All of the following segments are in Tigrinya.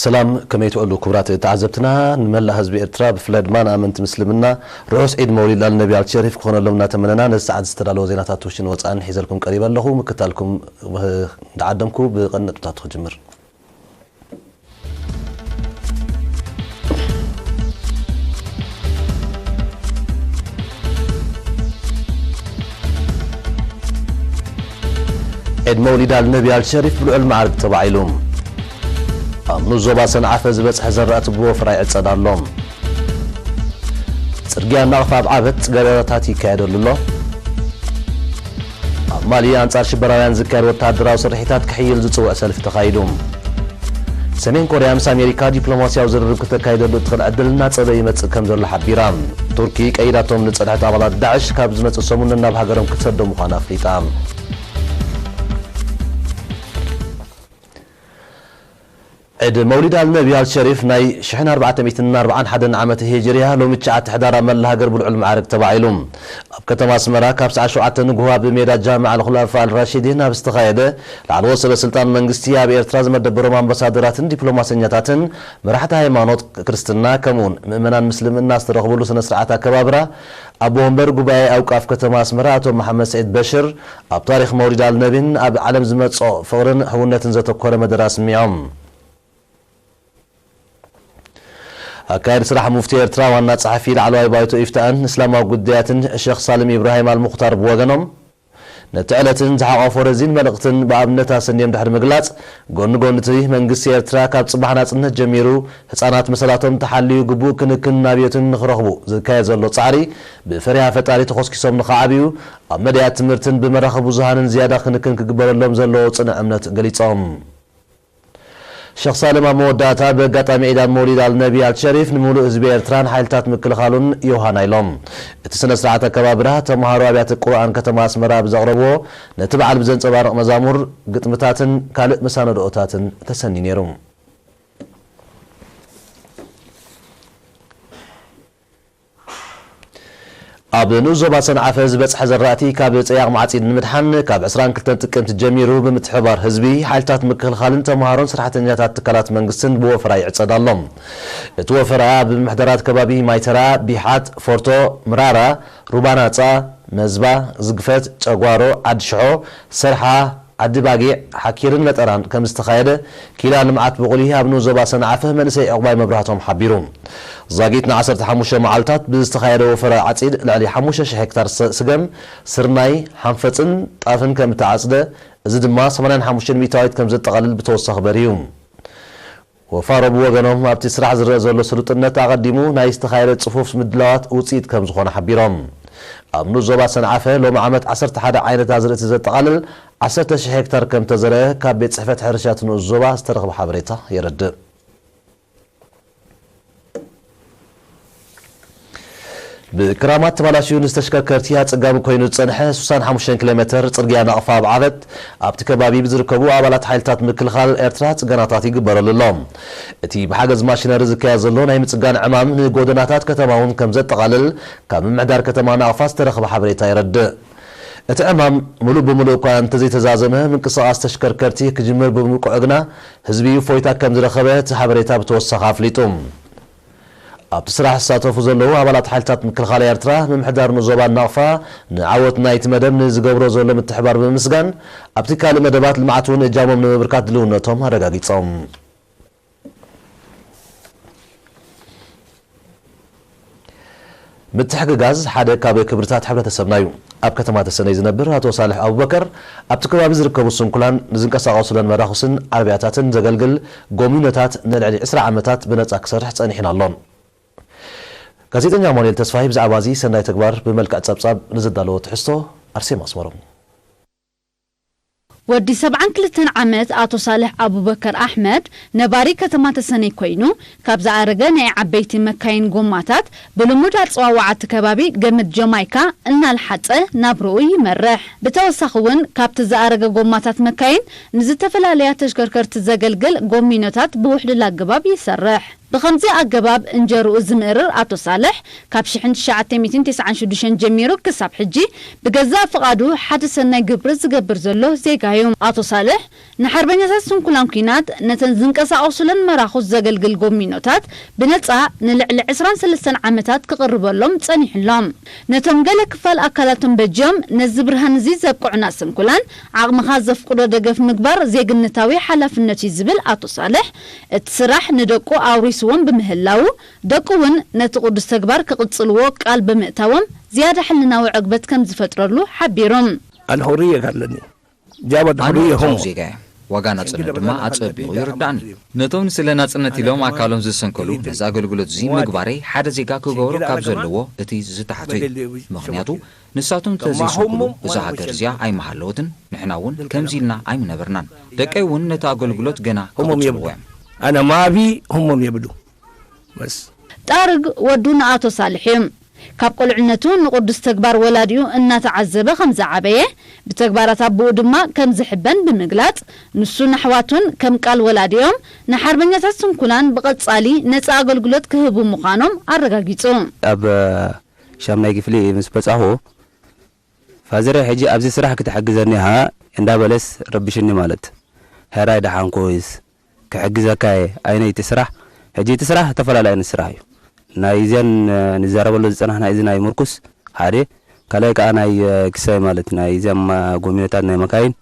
ሰላም፣ ከመይ ትውዕሉ ክቡራት ተዓዘብትና? ንመላእ ህዝቢ ኤርትራ፣ ብፍላይ ድማ ንኣመንቲ ምስልምና፣ ርሑስ ዒድ መውሊድ ኣልነቢ ኣልሸሪፍ ክኾነሎም እናተመነና፣ ነዚ ሰዓት ዝተዳለወ ዜናታት ውሽን ወጻእን ሒዘልኩም ቀሪበ ኣለኹ። ምክታልኩም እንዳዓደምኩ፣ ብቐንዲ ነጥብታቱ ክጅምር። ዒድ መውሊድ ኣልነቢ ኣልሸሪፍ ብልዑል ማዕርግ ተባዒሉ። ኣብ ንኡስ ዞባ ሰንዓፈ ዝበጽሐ ዘራእቲ ብወፍራ ይዕጸድ ኣሎ። ጽርግያ ናቕፋ ኣብ ዓበት ጽገናታት ይካየደሉ ኣሎ። ኣብ ማሊ ኣንጻር ሽበራውያን ዝካየድ ወተሃደራዊ ስርሒታት ክሕይል ዝጽውዕ ሰልፊ ተኻይዱ። ሰሜን ኮርያ ምስ ኣሜሪካ ዲፕሎማስያዊ ዝርርብ ክተካይደሉ እትኽእል ዕድል እናጸበ ይመጽእ ከም ዘሎ ሓቢራ። ቱርኪ ቀይዳቶም ዝጸንሐት ኣባላት ዳዕሽ ካብ ዝመጽእ ሰሙን ናብ ሃገሮም ክትሰዶ ምዃና ኣፍሊጣ። ዒድ መውሊድ ኣልነቢ ኣልሸሪፍ ናይ ሽሕን ኣርባዕተ ሚእትን ኣርባዓን ሓደን ዓመት ሂጅርያ ሎሚ ትሽዓተ ሕዳር ኣብ መላ ሃገር ብልዑል ማዕርግ ተባዒሉ። ኣብ ከተማ ኣስመራ ካብ ሰዓት ሸውዓተ ንግሆ ኣብ ሜዳ ጃምዕ ኣልኹላፋ ኣልራሺዲን ኣብ ዝተኻየደ፣ ላዕለዎት ሰበ ስልጣን መንግስቲ፣ ኣብ ኤርትራ ዝመደበሮም ኣምባሳደራትን ዲፕሎማሰኛታትን፣ መራሕቲ ሃይማኖት ክርስትና፣ ከምኡውን ምእመናን ምስልምና ዝተረኽብሉ ስነ ስርዓት ኣከባብራ፣ ኣቦ ወንበር ጉባኤ ኣውቃፍ ከተማ ኣስመራ ኣቶ መሓመድ ስዒድ በሽር፣ ኣብ ታሪኽ መውሊድ ኣልነቢን ኣብ ዓለም ዝመጾ ፍቕርን ሕውነትን ዘተኮረ መደረ ኣስሚዖም። ኣካያዲ ስራሕ ሙፍቲ ኤርትራ ዋና ጸሓፊ ላዕለዋይ ባይቶ ኢፍታእን እስላማዊ ጉዳያትን ሸኽ ሳልም ኢብራሂም ኣልሙኽታር ብወገኖም፣ ነቲ ዕለትን ዝሓቖፎ ረዚን መልእኽትን ብኣብነት ኣሰንዮም ድሕሪ ምግላጽ፣ ጎኒ ጎኒ እቲ መንግስቲ ኤርትራ ካብ ጽባሕ ናጽነት ጀሚሩ ህጻናት መሰላቶም ተሓልዩ ግቡእ ክንክን ናብዮትን ንኽረኽቡ ዝካየድ ዘሎ ጻዕሪ ብፈሪሃ ፈጣሪ ተኾስኪሶም ንኽዓብዩ ኣብ መድያት ትምህርትን ብመራኸቢ ብዙሃንን ዝያዳ ክንክን ክግበረሎም ዘለዎ ጽኑዕ እምነት ገሊጾም። ሸኽ ሳልም ኣብ መወዳእታ፣ ብኣጋጣሚ ዒድ ኣልመውሊድ ኣልነቢ ኣልሸሪፍ ንምሉእ ህዝቢ ኤርትራን ሓይልታት ምክልኻሉን ዮሃና ኢሎም። እቲ ስነ ስርዓት ኣከባብራ፣ ተምሃሮ ኣብያተ ቁርኣን ከተማ ኣስመራ ብዘቕረብዎ፣ ነቲ በዓል ብዘንጸባርቕ መዛሙር፣ ግጥምታትን ካልእ መሳነድኦታትን ተሰንዩ ነይሩ። ኣብ ንኡስ ዞባ ሰንዓፈ ዝበጽሐ ዘራእቲ ካብ ጸያቕ ማዕጺድ ንምድሓን፣ ካብ ዕስራን ክልተን ጥቅምቲ ጀሚሩ ብምትሕብባር ህዝቢ፣ ሓይልታት ምክልኻልን ተምሃሮን ሰራሕተኛታት ትካላት መንግስትን ብወፈራ ይዕጸድ ኣሎ። እቲ ወፈራ ኣብ ምምሕዳራት ከባቢ ማይተራ፣ ቢሓት፣ ፎርቶ፣ ምራራ፣ ሩባ ናጻ፣ መዝባ፣ ዝግፈት፣ ጨጓሮ፣ ዓዲ ሽሖ፣ ሰርሓ፣ ዓዲ ባጊዕ፣ ሓኪርን መጠራን ከም ዝተኻየደ ኪላ ልምዓት ብቑሊ ኣብ ንኡስ ዞባ ሰንዓፈ መንእሰይ ዕቑባይ መብራህቶም ሓቢሩ። ዛጊት ንዓሰርተ ሓሙሽተ መዓልታት ብዝተኻየደ ወፈራ ዓጺድ ልዕሊ ሓሙሽተ ሽሕ ሄክታር ሰ-፣ ስገም፣ ስርናይ፣ ሓንፈጽን ጣፍን ከም እተዓጽደ፣ እዚ ድማ ሰማንያን ሓሙሽተን ሚእታዊት ከም ዘጠቓልል ብተወሳኺ በሪሁ። ወፋሮ ብወገኖም፣ ኣብቲ ስራሕ ዝረአ ዘሎ ስሉጥነት ኣቐዲሙ ናይ ዝተኻየደ ጽፉፍ ምድላዋት ውጽኢት ከም ዝኾነ ሓቢሮም። ኣብ ንኡስ ዞባ ሰንዓፈ ሎሚ ዓመት ዓሰርተ ሓደ ዓይነት ኣዝርእቲ ዘጠቓልል ዓሰርተ ሽሕ ሄክታር ከም ተዘርአ ካብ ቤት ጽሕፈት ሕርሻ እቲ ንኡስ ዞባ ዝተረኽበ ሓበሬታ የረድእ። ብክራማት ተባላሽዩ ንዝተሽከርከርቲ ኣጸጋሚ ኮይኑ ዝጸንሐ ስሳን ሓሙሽተን ኪሎ ሜተር ጽርግያ ናቕፋ ኣብ ዓበት፣ ኣብቲ ከባቢ ብዝርከቡ ኣባላት ሓይልታት ምክልኻል ኤርትራ ጽገናታት ይግበረሉ ኣሎ። እቲ ብሓገዝ ማሽነሪ ዝካየድ ዘሎ ናይ ምጽጋን ዕማም ንጎደናታት ከተማ እውን ከም ዘጠቓልል ካብ ምምሕዳር ከተማ ናቕፋ ዝተረኽበ ሓበሬታ የረድእ። እቲ ዕማም ምሉእ ብምሉእ እኳ እንተዘይተዛዘመ፣ ምንቅስቓስ ተሽከርከርቲ ክጅምር ብምብቅዑ ግና ህዝቢ እፎይታ ከም ዝረኸበ እቲ ሓበሬታ ብተወሳኺ ኣፍሊጡ። ኣብቲ ስራሕ ዝሳተፉ ዘለዉ ኣባላት ሓይልታት ምክልኻል ኤርትራ፣ ምምሕዳር ንኡስ ዞባ ናቕፋ ንዓወት ናይቲ መደብ ንዝገብሮ ዘሎ ምትሕባር ብምምስጋን፣ ኣብቲ ካልእ መደባት ልምዓት እውን እጃሞም ንምብርካት ድልውነቶም ኣረጋጊጾም። ምትሕግጋዝ ሓደ ካብ ክብርታት ሕብረተሰብና እዩ። ኣብ ከተማ ተሰነይ ዝነብር ኣቶ ሳልሕ ኣቡበከር፣ ኣብቲ ከባቢ ዝርከቡ ስንኩላን ንዝንቀሳቐሱለን መራኹስን ዓረብያታትን ዘገልግል ጎሚኖታት ንልዕሊ ዕስራ ዓመታት ብነጻ ክሰርሕ ጸኒሑን ኣሎን። ጋዜጠኛ ኣማኑኤል ተስፋይ ብዛዕባ እዚ ሰናይ ተግባር ብመልክዕ ጸብጻብ ንዘዳለዎ ትሕዝቶ ኣርሴማ ኣስመሮም። ወዲ ሰብዓን ክልተን ዓመት ኣቶ ሳልሕ ኣቡበከር ኣሕመድ ነባሪ ከተማ ተሰነይ ኮይኑ፣ ካብ ዝኣረገ ናይ ዓበይቲ መካይን ጎማታት ብልሙድ ኣጸዋውዓ እቲ ከባቢ ገመድ ጀማይካ እናልሓጸ ናብርኡ ይመርሕ። ብተወሳኺ እውን ካብቲ ዝኣረገ ጎማታት መካይን ንዝተፈላለያ ተሽከርከርቲ ዘገልግል ጎሚኖታት ብውሕሉል ኣገባብ ይሰርሕ። ብኸምዚ ኣገባብ እንጀርኡ ዝምእርር ኣቶ ሳልሕ፣ ካብ ሽሕን ትሽዓተ ሚእትን ተስዓን ሽዱሽተን ጀሚሩ ክሳብ ሕጂ ብገዛእ ፍቓዱ ሓደ ሰናይ ግብሪ ዝገብር ዘሎ ዜጋ እዩ። ኣቶ ሳልሕ ንሓርበኛታት ስንኩላን ኲናት፣ ነተን ዝንቀሳቐሱለን መራኹስ ዘገልግል ጎሚኖታት ብነጻ ንልዕሊ ዕስራን ሰለስተን ዓመታት ክቕርበሎም ጸኒሑ ኣሎ። ነቶም ገለ ክፋል ኣካላቶም በጅዮም ነዚ ብርሃን እዚ ዘብቅዑና ስንኩላን፣ ዓቕምኻ ዘፍቅዶ ደገፍ ምግባር ዜግነታዊ ሓላፍነት እዩ ዝብል ኣቶ ሳልሕ፣ እቲ ስራሕ ንደቁ ኣውሪስዎም ብምህላዉ፣ ደቁ እውን ነቲ ቅዱስ ተግባር ክቕጽልዎ ቃል ብምእታዎም ዝያዳ ሕልናዊ ዕግበት ከም ዝፈጥረሉ ሓቢሩ። الحرية قال لي جابت ኣነ حرية ኤርትራዊ هم ዜጋ እየ። ዋጋ ናጽነት ድማ ኣጸቢቑ ይርዳእኒ። ነቶም ንስለ ናጽነት ኢሎም ኣካሎም ዝሰንከሉ ነዚ ኣገልግሎት እዚ ምግባረይ ሓደ ዜጋ ክገብሮ ካብ ዘለዎ እቲ ዝተሓቶ እዩ። ምኽንያቱ ንሳቶም ተዘይሰንክሉ እዛ ሃገር እዚኣ ኣይምሃለወትን፣ ንሕና እውን ከምዚ ኢልና ኣይምነበርናን። ደቀይ እውን ነቲ ኣገልግሎት ገና هم ክቕጽልዎ يبدو እዮም። أنا ما أبي هم يبدو بس ጣርግ ወዱ ንኣቶ ሳልሕ እዩ። ካብ ቁልዕነቱ ንቕዱስ ተግባር ወላዲኡ እናተዓዘበ ከም ዝዓበየ፣ ብተግባራት ኣቦኡ ድማ ከም ዝሕበን ብምግላጽ፣ ንሱን ኣሕዋቱን ከም ቃል ወላዲኦም ንሓርበኛታት ስንኩላን ብቐጻሊ ነጻ ኣገልግሎት ክህቡ ምዃኖም ኣረጋጊጹ። ኣብ ሻምናይ ክፍሊ ምስ በጻኹ፣ ፋዘረይ ሕጂ ኣብዚ ስራሕ ክትሕግዘኒ ሃ እንዳበለስ ረብሽኒ ማለት፣ ሕራይ ደሓንኩስ ክሕግዘካ እየ፣ ኣይነ እቲ ስራሕ፣ ሕጂ እቲ ስራሕ ዝተፈላለዩ ዓይነት ስራሕ እዩ። ናይ እዚያን ንዛረበሉ ዝጸናሕና እዚ ናይ ምርኩስ ሓደ፣ ካልኣይ ከኣ ናይ ክሳይ ማለት ናይ እዚያም ጎሚኖታት ናይ መካይን፣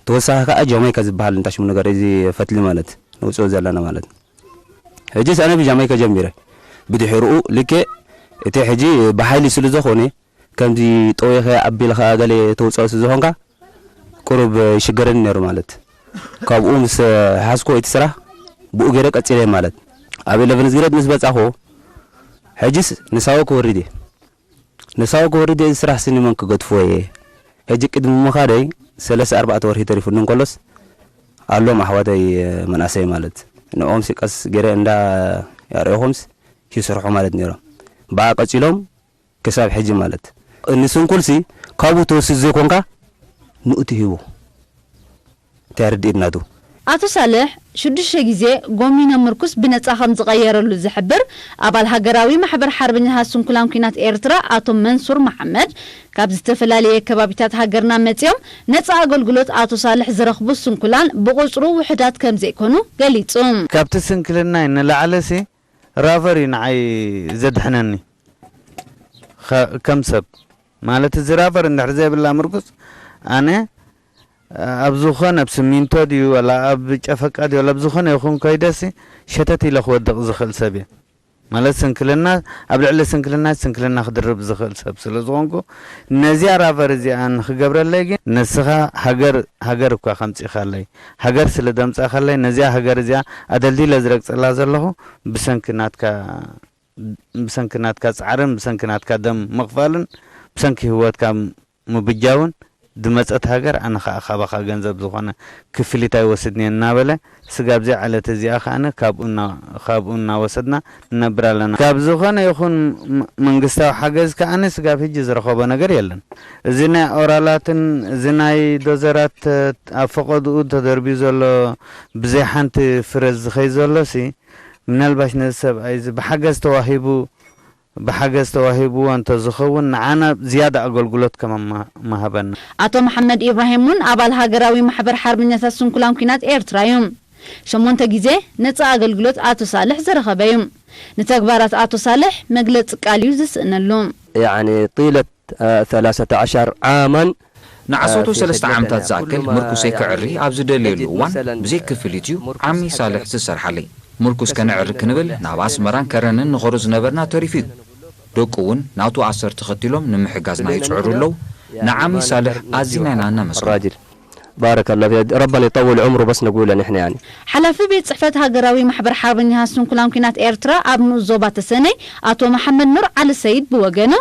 ተወሳኺ ከኣ ጃማይካ ዝበሃል እንታሽሙ ነገር እዚ ፈትሊ ማለት ንውጽኦ ዘለና ማለት። ሕጂ ኣነ ብጃማይካ ጀሚረ፣ ብድሕርኡ ልክዕ እቲ ሕጂ ብሓይሊ ስሉ ዝኾነ ከምዚ ጠዊኸ ኣቢልኻ ገለ ተውፅኦ ስለ ዝኾንካ ቁሩብ ይሽገረኒ ነይሩ ማለት። ካብኡ ምስ ሓዝኮ እቲ ስራሕ ብኡ ገይረ ቀፂለ ማለት። ኣብ ኢለቨንዝ ግሬድ ምስ በፃኹ ሕጅስ ንሳወ ክወርድ እየ። ንሳወ ክወርድ እየ፣ እዚ ስራሕ ስኒ መን ክገድፍዎ እየ? ሕጂ ቅድሚ ምኻደይ ሰለስተ ኣርባዕተ ወርሒ ተሪፉኒ እንከሎስ ኣሎም ኣሕዋተይ መናእሰይ ማለት ንኦም ሲቀስ ገይረ እንዳ ያርእኹምስ ይስርሑ ማለት ነይሮም። ብኣ ቀፂሎም ክሳብ ሕጂ ማለት። ንስንኩልሲ ካብኡ ትወስድ ዘይኮንካ ንኡ ትህቦ። እንታይ ርድኢት ናቱ? ኣቶ ሳልሕ ሽዱሽተ ግዜ ጎሚኖ ምርኩስ ብነጻ ከም ዝቐየረሉ ዝሕብር ኣባል ሃገራዊ ማሕበር ሓርበኛታት ስንኩላን ኲናት ኤርትራ ኣቶ መንሱር መሓመድ፣ ካብ ዝተፈላለየ ከባቢታት ሃገርና መጺኦም ነጻ ኣገልግሎት ኣቶ ሳልሕ ዝረኽቡ ስንኩላን ብቑጽሩ ውሑዳት ከም ዘይኮኑ ገሊጹ። ካብቲ ስንክልናይ ንላዕለሲ ራቨር እዩ ንዓይ ዘድሕነኒ። ኸ-፣ ከም ሰብ ማለት እዚ ራቨር እንድሕር ዘይብላ ምርኩስ ኣነ ኣብ ዝኾነ ኣብ ስሚንቶ ድዩ ዋላ ኣብ ጨፈቃ ድዩ ዋላ ኣብ ዝኾነ ይኹን ከይደሲ ሸተት ኢለ ክወድቕ ዝኽእል ሰብ እየ። ማለት ስንክልና ኣብ ልዕሊ ስንክልና ስንክልና ክድርብ ዝኽእል ሰብ ስለ ዝኾንኩ ነዚኣ ራቨር እዚኣ ንኽገብረለይ ግን ንስኻ ሃገር ሃገር እኳ ከምጺኻለይ ሃገር ስለ ደምጻኻለይ ነዚኣ ሃገር እዚኣ ኣደልዲለ ዝረግጸላ ዘለኹ ብሰንኪ ናትካ ብሰንኪ ናትካ ጻዕርን ብሰንኪ ናትካ ደም ምኽፋልን ብሰንኪ ህይወትካ ምብጃውን ድመጸት ሃገር ኣነ ኸኣ ካባኻ ገንዘብ ዝኾነ ክፍሊት ኣይወስድን እየ እናበለ ስጋብ እዚኣ ዕለት እዚኣ ከኣነ ካብኡ እና- ካብኡ እናወሰድና ንነብር ኣለና። ካብ ዝኾነ ይኹን ም- መንግስታዊ ሓገዝ ከኣነ ስጋብ ሕጂ ዝረኸቦ ነገር የለን። እዚ ናይ ኦራላትን እዚ ናይ ዶዘራት ኣብ ፈቐድኡ ተደርብዩ ዘሎ ብዘይ ሓንቲ ፍረ ዝኸይ ዘሎሲ ምናልባሽ ነዚ ሰብኣይ እዚ ብሓገዝ ተዋሂቡ ብሓገዝ ተዋሂብዎ እንተዝኸውን ንዓና ዝያዳ ኣገልግሎት ከም መሃበና። ኣቶ መሓመድ ኢብራሂም እውን ኣባል ሃገራዊ ማሕበር ሓርበኛታት ስንኩላን ኲናት ኤርትራ እዩ። ሸሞንተ ግዜ ነጻ ኣገልግሎት ኣቶ ሳልሕ ዝረኸበ እዩ። ንተግባራት ኣቶ ሳልሕ መግለጺ ቃል እዩ ዝስእነሉ። يعني طيلة ثلاثة عشر عاما ንዓሰርተ ሰለስተ ዓመታት ዝኣክል ምርኩሰይ ከዕሪ ኣብ ዝደልየሉ እዋን ብዘይ ክፍሊት እዩ ዓሚ ሳልሕ ዝሰርሓለይ። ምርኩስ ከነዕሪ ክንብል ናብ ኣስመራን ከረንን ንኸዶ ዝነበርና ተሪፉ እዩ። ደቁ እውን ናቱ ኣሰር ተኸቲሎም ንምሕጋዝና ይጽዕሩ ኣለዉ። ንዓሚ ሳልሕ ኣዚና ኢና እነመስግኖ። الراجل بارك الله فيه ربنا يطول عمره بس نقول نحن يعني ሓላፊ ቤት ጽሕፈት ሃገራዊ ማሕበር ሓርበኛታት ስንኩላን ኲናት ኤርትራ ኣብ ንኡስ ዞባ ተሰነይ ኣቶ መሓመድ ኑር ዓሊ ሰይድ ብወገኑ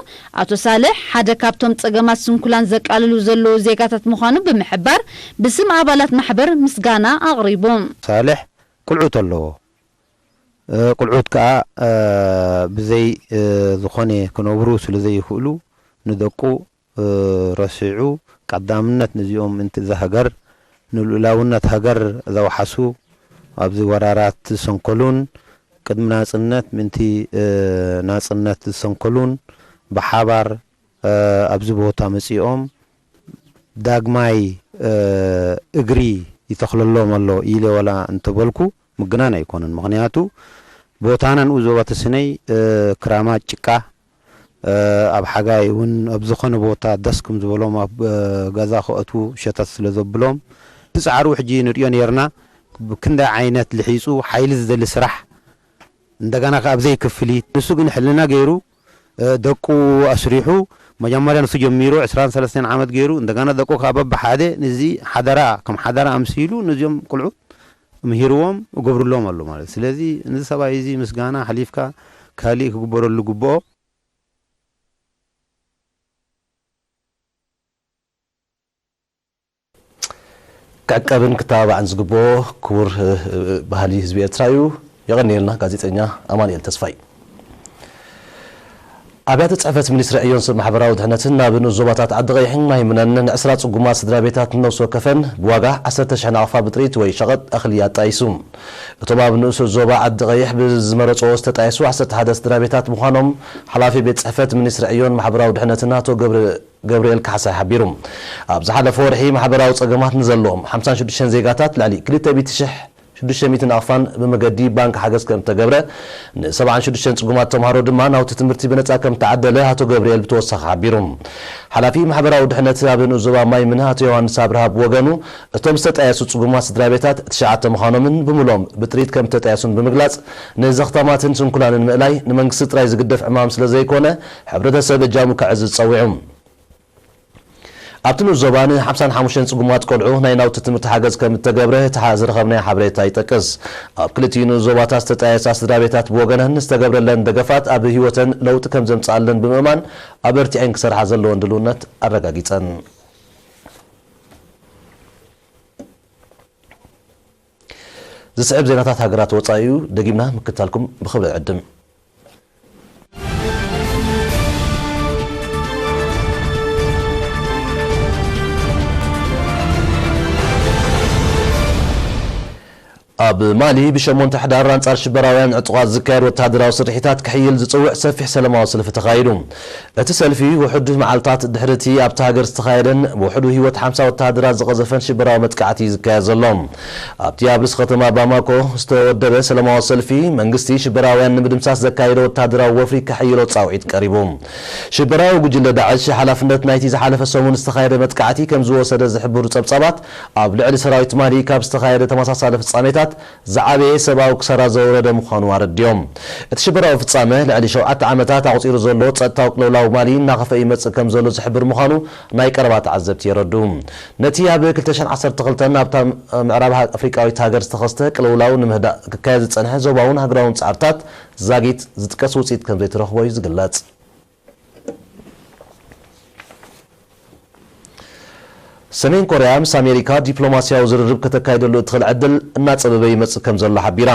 ኣቶ ሳልሕ ሓደ ካብቶም ጸገማት ስንኩላን ዘቃልሉ ዘለዉ ዜጋታት ምዃኑ ብምሕባር ብስም ኣባላት ማሕበር ምስጋና ኣቕሪቡ። ሳልሕ ቁልዑት ኣለዎ። ቁልዑት ከኣ ብዘይ ዝኾነ ክነብሩ ስለ ዘይኽእሉ ንደቁ ረሲዑ ቀዳምነት ነዚኦም ምእንቲ እዛ ሃገር ንልኡላውነት ሃገር ዘውሓሱ ኣብዚ ወራራት ዝሰንከሉን ቅድሚ ናጽነት ምእንቲ ናጽነት ዝሰንከሉን ብሓባር ኣብዚ ቦታ መጺኦም ዳግማይ እግሪ ይተኽለሎም ኣሎ ኢለ ዋላ እንተበልኩ ምግናን ኣይኮነን። ምኽንያቱ ቦታና ንኡ ዞባ ተስነይ ክራማት ጭቃ ኣብ ሓጋይ እውን ኣብ ዝኾነ ቦታ ደስ ከም ዝበሎም ኣብ ገዛ ክእትዉ ሸተት ስለ ዘብሎም እቲ ጻዕሩ ሕጂ ንሪኦ ነርና። ብክንደይ ዓይነት ልሒጹ ሓይሊ ዝደሊ ስራሕ እንደገና ከኣ ብዘይ ክፍሊት ንሱ ግን ሕልና ገይሩ ደቁ ኣስሪሑ መጀመርያ ንሱ ጀሚሩ ዕስራን ሰለስተን ዓመት ገይሩ እንደገና ደቁ ከኣ በብሓደ ንዚ ሓደራ ከም ሓደራ ኣምሲሉ ነዚኦም ቁልዑ ምሂርዎም እገብርሎም ኣሎ ማለት። ስለዚ ነዚ ሰብኣይ እዚ ምስጋና ሓሊፍካ ካሊእ ክግበረሉ ግብኦ። ክዕቀብን ክተባባዕን ዝግብኦ ክቡር ባህሊ ህዝቢ ኤርትራ እዩ። የቐንየልና ጋዜጠኛ ኣማኑኤል ተስፋይ። ኣብያተ ጽሕፈት ሚኒስትሪ ዕዮን ሰብ ማሕበራዊ ድሕነትን ናብ ንኡስ ዞባታት ዓዲ ቀይሕን ማይ ምነን ንዕስራ ጽጉማት ስድራ ቤታት ንነፍሲ ወከፈን ብዋጋ ዓሰርተ ሽሕ ናቕፋ ብጥሪት ወይ ሸቐጥ እኽሊ ኣጣይሱ። እቶም ኣብ ንኡስ ዞባ ዓዲ ቀይሕ ብዝመረጽዎ ዝተጣየሱ ዓሰርተ ሓደ ስድራ ቤታት ምዃኖም ሓላፊ ቤት ጽሕፈት ሚኒስትሪ ዕዮን ማሕበራዊ ድሕነትን ኣቶ ገብረ ገብርኤል ካሕሳይ ሓቢሩ። ኣብ ዝሓለፈ ወርሒ ማሕበራዊ ጸገማት ንዘለዎም ሓምሳን ሽዱሽተን ዜጋታት ልዕሊ ክልተ ሚእቲ ሽሕ ሽዱሽተ ሚእቲ ናቕፋን ብመገዲ ባንክ ሓገዝ ከም እተገብረ፣ ንሰብዓን ሽዱሽተን ጽጉማት ተምሃሮ ድማ ናውቲ ትምህርቲ ብነጻ ከም እተዓደለ ኣቶ ገብርኤል ብተወሳኺ ሓቢሩ። ሓላፊ ማሕበራዊ ድሕነት ኣብ ንኡስ ዞባ ማይ ምነ ኣቶ ዮሃንስ ኣብርሃ ብወገኑ፣ እቶም ዝተጣየሱ ጽጉማት ስድራ ቤታት ትሽዓተ ምዃኖምን ብምልኦም ብጥሪት ከም እተጣየሱን ብምግላጽ፣ ንዘኽታማትን ስንኩላንን ምእላይ ንመንግስቲ ጥራይ ዝግደፍ ዕማም ስለ ዘይኮነ፣ ሕብረተሰብ እጃሙ ከዕዝዝ ጸዊዑ። ኣብቲ ንኡስ ዞባ ንሓምሳን ሓሙሽተን ጽጉማት ቆልዑ ናይ ናውቲ ትምህርቲ ሓገዝ ከም እተገብረ እቲ ሓ-፣ ዝረኸብናዮ ሓበሬታ ይጠቅስ። ኣብ ክልቲኡ ንኡስ ዞባታት ዝተጣየሳ ስድራ ቤታት ብወገነን ዝተገብረለን ደገፋት ኣብ ህይወተን ለውጢ ከም ዘምጽኣለን ብምእማን ኣበርቲዐን ክሰርሓ ዘለወን ድልውነት ኣረጋጊጸን። ዝስዕብ ዜናታት ሃገራት ወጻኢ እዩ። ደጊምና ምክታልኩም ብኽብሪ ዕድም። ኣብ ማሊ ብሸሞንተ ሕዳር ኣንጻር ሽበራውያን ዕጡቓት ዝካየድ ወተሃደራዊ ስርሒታት ክሕይል ዝጽውዕ ሰፊሕ ሰላማዊ ሰልፊ ተኻይዱ። እቲ ሰልፊ ውሑድ መዓልታት ድሕሪ እቲ ኣብታ ሃገር ዝተኻየደን ብውሕዱ ህይወት ሓምሳ ወተሃደራት ዝቐዘፈን ሽበራዊ መጥቃዕቲ እዩ ዝካየድ ዘሎ። ኣብቲ ኣብ ርእሲ ከተማ ባማኮ ዝተወደበ ሰላማዊ ሰልፊ፣ መንግስቲ ሽበራውያን ንምድምሳስ ዘካየዶ ወተሃደራዊ ወፍሪ ከሐይሎ ጻውዒት ቀሪቡ። ሽበራዊ ጉጅለ ዳዕሽ ሓላፍነት ናይቲ ዝሓለፈ ሰሙን ዝተኻየደ መጥቃዕቲ ከም ዝወሰደ ዝሕብሩ ጸብጻባት፣ ኣብ ልዕሊ ሰራዊት ማሊ ካብ ዝተኻየደ ተመሳሳሊ ፍጻሜታት ዝዓበየ ሰብኣዊ ክሳራ ዘውረደ ምዃኑ ኣረዲኦም። እቲ ሽበራዊ ፍጻመ፣ ልዕሊ ሸውዓተ ዓመታት ኣቑጺሩ ዘሎ ጸጥታዊ ቅልውላው ማሊ እናኸፍአ ይመጽእ ከም ዘሎ ዝሕብር ምዃኑ ናይ ቀረባ ተዓዘብቲ የረድኡ። ነቲ ኣብ ክልተ ሽሕን ዓሰርተ ክልተን ኣብታ ምዕራብ ኣፍሪቃዊት ሃገር ዝተኸስተ ቅልውላው ንምህዳእ ክካየድ ዝጸንሐ ዞባውን ሃገራውን ጻዕርታት ዛጊት ዝጥቀስ ውጽኢት ከም ዘይተረኽቦ እዩ ዝግለጽ። ሰሜን ኮርያ ምስ ኣሜሪካ ዲፕሎማስያዊ ዝርርብ ከተካይደሉ እትኽእል ዕድል እናጸበበ ይመጽእ ከም ዘሎ ሓቢራ።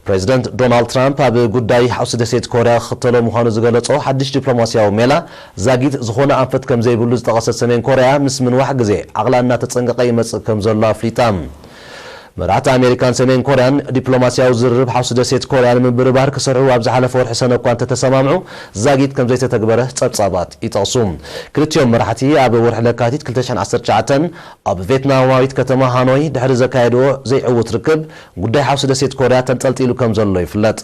ፕሬዚደንት ዶናልድ ትራምፕ ኣብ ጉዳይ ሓውሲ ደሴት ኮርያ ክኽተሎ ምዃኑ ዝገለጾ ሓድሽ ዲፕሎማስያዊ ሜላ ዛጊት ዝኾነ ኣንፈት ከም ዘይብሉ ዝጠቐሰት ሰሜን ኮርያ፣ ምስ ምንዋሕ ግዜ ዓቕላ እናተጸንቀቐ ይመጽእ ከም ዘሎ ኣፍሊጣ። መራሕቲ ኣሜሪካን ሰሜን ኮርያን ዲፕሎማስያዊ ዝርርብ ሓውሲ ደሴት ኮርያ ንምብርባር ክሰርሑ ኣብ ዝሓለፈ ወርሒ ሰነ እኳ እንተተሰማምዑ፣ ዛጊት ከም ዘይተተግበረ ጸብጻባት ይጠቕሱ። ክልቲኦም መራሕቲ ኣብ ወርሒ ለካቲት ክልተ ሽሕን ዓሰርተ ትሽዓተን ኣብ ቬትናማዊት ከተማ ሃኖይ ድሕሪ ዘካየድዎ ዘይዕዉት ርክብ፣ ጉዳይ ሓውሲ ደሴት ኮርያ ተንጠልጢሉ ከም ዘሎ ይፍለጥ።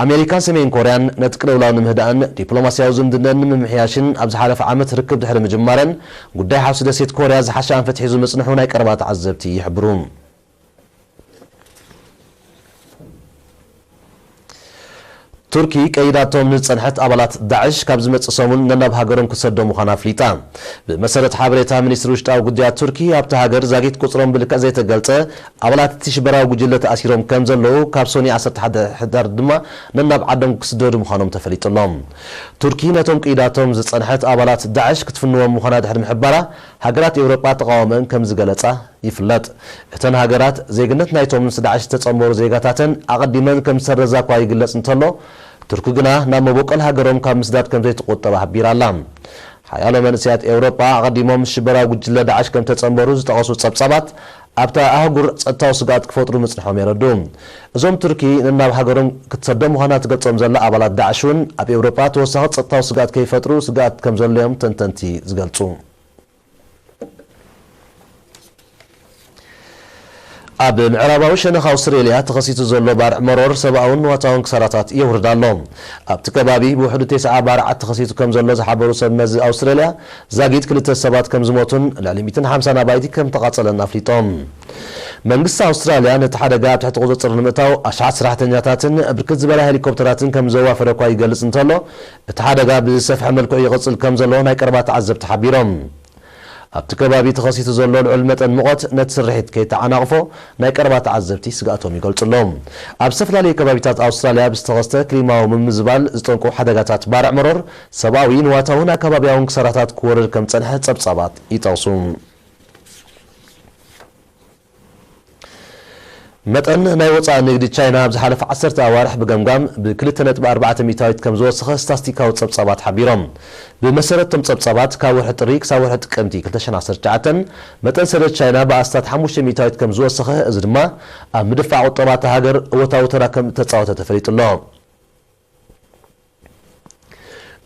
ኣሜሪካን ሰሜን ኮርያን ነቲ ቅልውላው ንምህዳእን ዲፕሎማስያዊ ዝምድነን ንምምሕያሽን ኣብ ዝሓለፈ ዓመት ርክብ ድሕሪ ምጅማረን፣ ጉዳይ ሓውሲ ደሴት ኮርያ ዝሓሸ ኣንፈት ሒዙ ምጽንሑ ናይ ቀረባ ተዓዘብቲ ይሕብሩ። ቱርኪ ቀይዳቶም ንዝጸንሐት ኣባላት ዳዕሽ ካብ ዝመጽእ ሰሙን ነናብ ሃገሮም ክትሰዶ ምዃና ኣፍሊጣ። ብመሰረት ሓበሬታ ሚኒስትሪ ውሽጣዊ ጉዳያት ቱርኪ፣ ኣብታ ሃገር ዛጊት ቁጽሮም ብልክዕ ዘይተገልጸ ኣባላት እቲ ሽበራዊ ጉጅለ ተኣሲሮም ከም ዘለዉ፣ ካብ ሶኒ ዓሰርተ ሓደ ሕዳር ድማ ነናብ ዓዶም ክስደዱ ምዃኖም ተፈሊጡ ኣሎ። ቱርኪ ነቶም ቀይዳቶም ዝጸንሐት ኣባላት ዳዕሽ ክትፍንዎም ምዃና ድሕሪ ምሕባራ፣ ሃገራት ኤውሮጳ ተቓውሞአን ከም ዝገለጻ ይፍለጥ። እተን ሃገራት ዜግነት ናይቶም ምስ ዳዕሽ ዝተጸንበሩ ዜጋታተን ኣቐዲመን ከም ዝሰረዛ እኳ ይግለጽ እንተሎ፣ ቱርኪ ግና ናብ መበቆል ሃገሮም ካብ ምስዳድ ከም ዘይትቑጠብ ሓቢራ ኣላ። ሓያሎ መንእሰያት ኤውሮጳ ኣቐዲሞም ሽበራዊ ጉጅለ ዳዕሽ ከም ተጸንበሩ ዝጠቐሱ ጸብጻባት፣ ኣብታ ኣህጉር ጸጥታዊ ስግኣት ክፈጥሩ ምጽንሖም የረድኡ። እዞም ቱርኪ ነናብ ሃገሮም ክትሰዶም ምዃና ትገልጾም ዘላ ኣባላት ዳዕሽ እውን ኣብ ኤውሮጳ ተወሳኺ ጸጥታዊ ስግኣት ከይፈጥሩ ስግኣት ከም ዘሎ እዮም ተንተንቲ ዝገልጹ። ኣብ ምዕራባዊ ሸነኽ ኣውስትሬልያ ተኸሲቱ ዘሎ ባርዕ መሮር ሰብኣውን ንዋታውን ክሳራታት የውርድ ኣሎ። ኣብቲ ከባቢ ብውሕዱ ተስዓ ባርዓት ተኸሲቱ ከም ዘሎ ዝሓበሩ ሰብ መዚ ኣውስትሬልያ፣ ዛጊት ክልተ ሰባት ከም ዝሞቱን ልዕሊ ሚእትን ሓምሳን ኣባይቲ ከም ተቓጸለን ኣፍሊጦም። መንግስቲ ኣውስትራልያ ነቲ ሓደጋ ኣብ ትሕቲ ቁጽጽር ንምእታው ኣሽሓት ሰራሕተኛታትን ብርክት ዝበላ ሄሊኮፕተራትን ከም ዘዋፈረ እኳ ይገልጽ እንተሎ፣ እቲ ሓደጋ ብዝሰፍሐ መልክዑ ይቕጽል ከም ዘሎ ናይ ቀረባ ተዓዘብቲ ሓቢሮም። ኣብቲ ከባቢ ተኸሲቱ ዘሎ ልዑል መጠን ሙቐት ነቲ ስርሒት ከይተዓናቕፎ ናይ ቀረባ ተዓዘብቲ ስግኣቶም ይገልጹ ኣለዉ። ኣብ ዝተፈላለዩ ከባቢታት ኣውስትራልያ ብዝተኸስተ ክሊማዊ ምምዝባል ዝጠንቁ ሓደጋታት ባርዕ መሮር ሰብኣዊ፣ ንዋታውን ኣከባቢያውን ክሳራታት ክወርድ ከም ዝጸንሐ ጸብጻባት ይጠቕሱ። መጠን ናይ ወጻኢ ንግዲ ቻይና ኣብ ዝሓለፈ ዓሰርተ ኣዋርሕ ብገምጋም ብ ክልተ ነጥቢ ኣርባዕተ ሚእታዊት ከም ዝወሰኸ ስታስቲካዊ ጸብጻባት ሓቢሮም። ብመሰረት እቶም ጸብጻባት፣ ካብ ወርሒ ጥሪ ክሳብ ወርሒ ጥቅምቲ ክልተ ሽሕን ዓሰርተ ትሽዓተን መጠን ሰደድ ቻይና ብኣስታት ሓሙሽተ ሚእታዊት ከም ዝወሰኸ፣ እዚ ድማ ኣብ ምድፋዕ ቁጠባ እታ ሃገር እወታዊ ተራ ከም እተጻወተ ተፈሊጡ ኣሎ።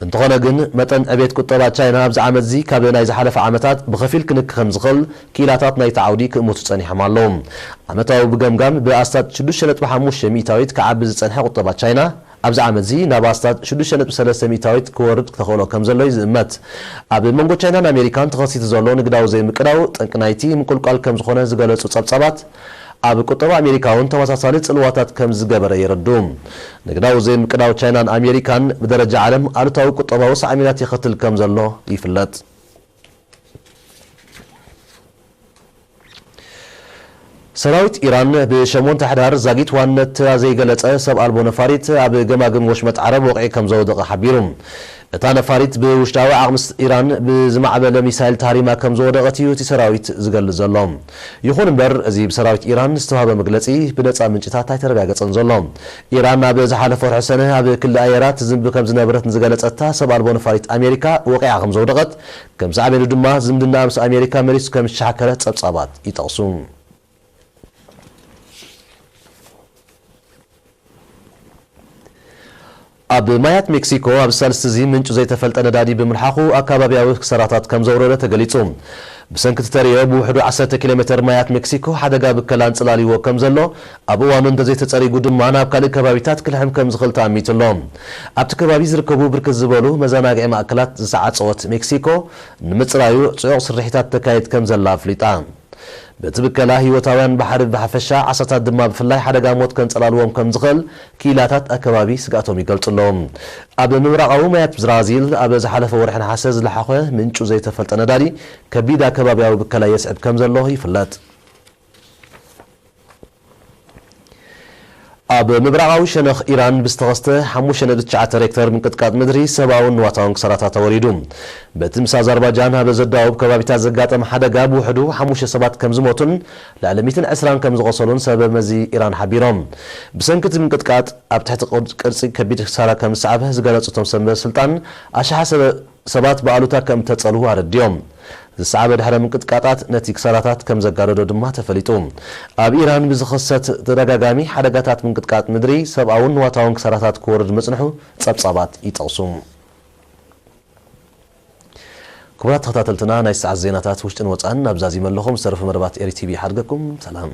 እንተኾነ ግን፣ መጠን ዕቤት ቁጠባ ቻይና ኣብዚ ዓመት'ዚ ካብ ናይ ዝሓለፈ ዓመታት ብኸፊል ክንኪ ከም ዝኽእል ክኢላታት ናይቲ ዓውዲ ክእምቱ ጸኒሖም ኣለዉ። ዓመታዊ ብገምጋም ብኣስታት ሽዱሽተ ነጥቢ ሓሙሽተ ሚእታዊት ክዓቢ ዝጸንሐ ቁጠባ ቻይና፣ ኣብዚ ዓመት'ዚ ናብ ኣስታት ሽዱሽተ ነጥቢ ሰለስተ ሚእታዊት ክወርድ ተኽእሎ ከም ዘሎ እዩ ዝእመት። ኣብ መንጎ ቻይናን ኣሜሪካን ተኸሲቱ ዘሎ ንግዳዊ ዘይምቅዳው ጠንቂ ናይቲ ምቁልቋል ከም ዝኾነ ዝገለጹ ጸብጻባት፣ ኣብ ቁጠባ ኣሜሪካ እውን ተመሳሳሊ ጽልዋታት ከም ዝገበረ የረድኡ። ንግዳዊ ዘይምቅዳው ቻይናን ኣሜሪካን ብደረጃ ዓለም ኣሉታዊ ቁጠባዊ ሳዕቤናት የኸትል ከም ዘሎ ይፍለጥ። ሰራዊት ኢራን ብሸሞንተ ሕዳር ዛጊት ዋንነታ ዘይገለጸ ሰብ ኣልቦ ነፋሪት ኣብ ገማግም ወሽመጥ ዓረብ ወቕዒ ከም ዘወደቐ ሓቢሩ። እታ ነፋሪት ብውሽጣዊ ዓቕሚ ኢራን ብዝማዕበለ ሚሳይል ተሃሪማ ከም ዝወደቐት እዩ እቲ ሰራዊት ዝገልጽ ዘሎ። ይኹን እምበር፣ እዚ ብሰራዊት ኢራን ዝተዋህበ መግለጺ ብነጻ ምንጭታት ኣይተረጋገጸን ዘሎ። ኢራን ኣብ ዝሓለፈ ወርሒ ሰነ ኣብ ክሊ ኣየራት ትዝንቢ ከም ዝነበረት ንዝገለጸታ ሰብ ኣልቦ ነፋሪት ኣሜሪካ ወቒዓ ከም ዘውደቐት፣ ከም ሳዕቤኑ ድማ ዝምድና ምስ ኣሜሪካ መሊሱ ከም ዝሻከረ ጸብጻባት ይጠቕሱ። ኣብ ማያት ሜክሲኮ ኣብ ሳልስቲ እዚ ምንጩ ዘይተፈልጠ ነዳዲ ብምልሓኹ ኣካባቢያዊ ክሳራታት ከም ዘውረደ ተገሊጹ። ብሰንኪ እቲ ተርእዮ ብውሕዱ ዓሰርተ ኪሎ ሜተር ማያት ሜክሲኮ ሓደጋ ብከላ ኣንጸላልይዎ ከም ዘሎ፣ ኣብ እዋኑ እንተዘይተጸሪጉ ድማ ናብ ካልእ ከባቢታት ክልሕም ከም ዝኽእል ተኣሚቱ ኣሎ። ኣብቲ ከባቢ ዝርከቡ ብርክት ዝበሉ መዘናግዒ ማእከላት ዝሰዓጸወት ሜክሲኮ፣ ንምጽራዩ ጽዑቕ ስርሒታት ተካይድ ከም ዘላ ኣፍሊጣ። በቲ ብከላ ህይወታውያን ባሕሪ ብሓፈሻ፣ ዓሳታት ድማ ብፍላይ ሓደጋ ሞት ከንጸላልዎም ከም ዝኽእል ክኢላታት ኣከባቢ ስግኣቶም ይገልጹ ኣለዉ። ኣብ ምብራቓዊ ማያት ብራዚል ኣብ ዝሓለፈ ወርሒ ነሓሰ ዝለሓኾ ምንጩ ዘይተፈልጠ ነዳዲ ከቢድ ኣከባቢያዊ ብከላ የስዕብ ከም ዘሎ ይፍለጥ። ኣብ ምብራቓዊ ሸነኽ ኢራን ብዝተኸስተ ሓሙሽተ ነጥቢ ትሽዓተ ሬክተር ምንቅጥቃጥ ምድሪ ሰብኣውን ንዋታውን ክሳራታት ተወሪዱ። በቲ ምስ ኣዘርባጃን ኣብ ዘዳውብ ከባቢታት ዘጋጠመ ሓደጋ ብውሕዱ ሓሙሽተ ሰባት ከም ዝሞቱን ልዕሊ ሚእትን ዕስራን ከም ዝቖሰሉን ሰበ መዚ ኢራን ሓቢሮም። ብሰንኪ እቲ ምንቅጥቃጥ ኣብ ትሕቲ ቅድ-፣ ቅርጺ ከቢድ ክሳራ ከም ዝሰዓበ ዝገለጹ እቶም ሰበ ስልጣን፣ ኣሽሓት ሰበ-፣ ሰባት ብኣሉታ ከም እተጸልዉ ኣረዲኦም። ዝሰዓበ ድሕረ ምንቅጥቃጣት ነቲ ክሳራታት ከም ዘጋደዶ ድማ ተፈሊጡ። ኣብ ኢራን ብዝኸሰት ተደጋጋሚ ሓደጋታት ምንቅጥቃጥ ምድሪ ሰብኣውን ንዋታውን ክሳራታት ክወርድ ምጽንሑ ጸብጻባት ይጠቕሱ። ክቡራት ተኸታተልትና፣ ናይ ሰዓት ዜናታት ውሽጥን ወጻእን ናብዛ ዚመ ኣለኹም። ዝተረፈ መደባት ኤሪ ቲቪ ይሓድገኩም። ሰላም።